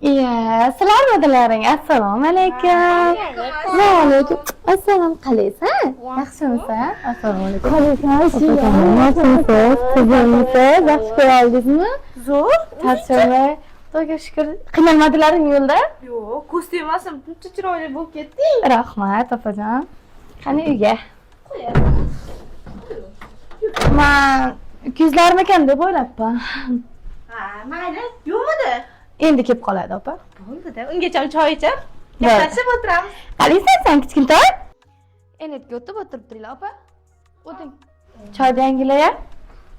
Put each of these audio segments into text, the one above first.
Iya, sizlarmidilaring? Assalomu alaykum. Va alaykum. Assalom, qalaysan? Yaxshimisan? Assalomu alaykum. Qalaysan? Yaxshimisiz? Qizimsiz? Yaxshi ko'ra oldingizmi? Zo'r. Charchamay. Xudoga shukur. Qiynalmadilaring yo'lda? Yo'q, ko'z tegmasin, buncha chiroyli bo'lib ketding. Rahmat, opajon. Qani uyga? Man 200larmikan deb o'ylabman. Ha, mayli, yo'qmidi? Endi kelib qoladi, opa. Bo'ldi-da, ungacha choy ichib, Bo'ldi. gaplashib o'tiramiz. Qalaysan sen, kichkintoy? Endi o'tib o'tirib turinglar, opa. O'ting. Choyni yangilaya.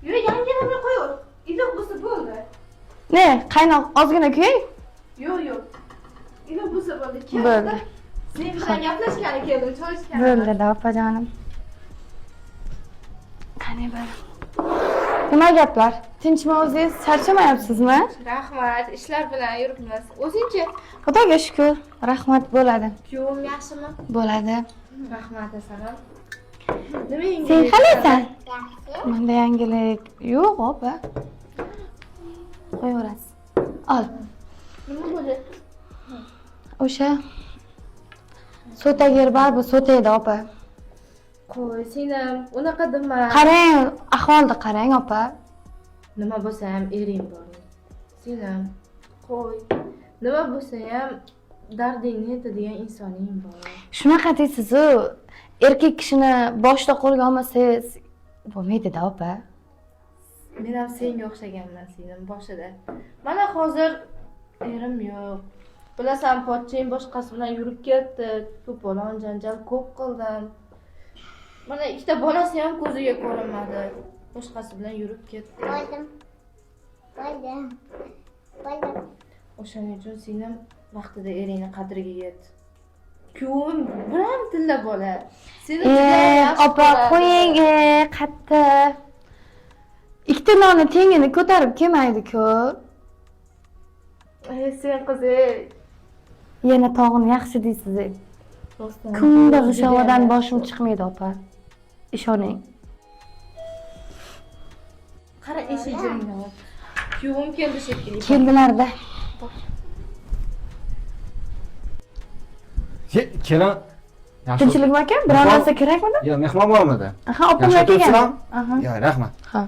Yo'q, yangilamay qo'yaver. Iliq bo'lsa bo'ldi. Ne, qaynoq ozgina kuying. Yo'q, yo'q. Iliq bo'lsa bo'ldi. Bo'ldi. Sen bilan gaplashgani keldim, choy ichgani. Bo'ldi-da, opajonim. Qani bir. Nima gaplar? Tinchmi o'zingiz? Charchamayapsizmi? Rahmat, ishlar bilan yuribmiz. O'zingchi? Xudoga shukur, rahmat bo'ladi. Kuyovim yaxshimi? Bo'ladi. Rahmat, asalim. Nima yangilik? Sen qalaysan? Menda yangilik yo'q, opa. Qo'yaverasiz. Ol. Nima bo'ldi? O'sha so'tagir baribir so'taydi, opa. Qo'y, singlim, unaqa dema. Qarang, ahvolni qarang, opa. Nima bo'lsa ham ering bor. Singlim, qo'y. Nima bo'lsa ham dardingni aytadigan insoning bor. Shunaqa deysiz-u, erkak kishini boshida qo'lga olmasangiz bo'lmaydi-da, opa. Men ham senga o'xshaganman, singlim, boshida. Mana hozir erim yo'q. Bilasan, pochchang boshqasi bilan yurib ketdi. To'polon, janjal ko'p qildim. Mana ikkita bolasi ham ko'ziga ko'rinmadi. Boshqasi bilan yurib ketdi. Bo'ldim. Bo'ldim. Bo'ldim. O'shaning uchun singlim vaqtida eringni qadriga yet. Kuyovim biram tilla bola. Seni juda yaxshi Opa, ko'radi. qo'ying, qatta. Ikkita nonni tengini ko'tarib kelmaydi-ku. Sen qiz, ey. Yana tog'ini yaxshi deysiz. Rostdan Kunda juda g'ishovadan yaxshi. Boshim chiqmaydi, opa. Ishoning. Qara, eshik jiringlab. Kuyovim keldi shekilli. Keldilar-da. Kelin. Yaxshi. Tinchlikmi aka? Biror narsa kerakmidi? Yo'q, mehmon bormidi? Aha, opamlar Yaxshi kelgan. o'tiribsizlarmi? Aha. Yo'q, rahmat. Ha.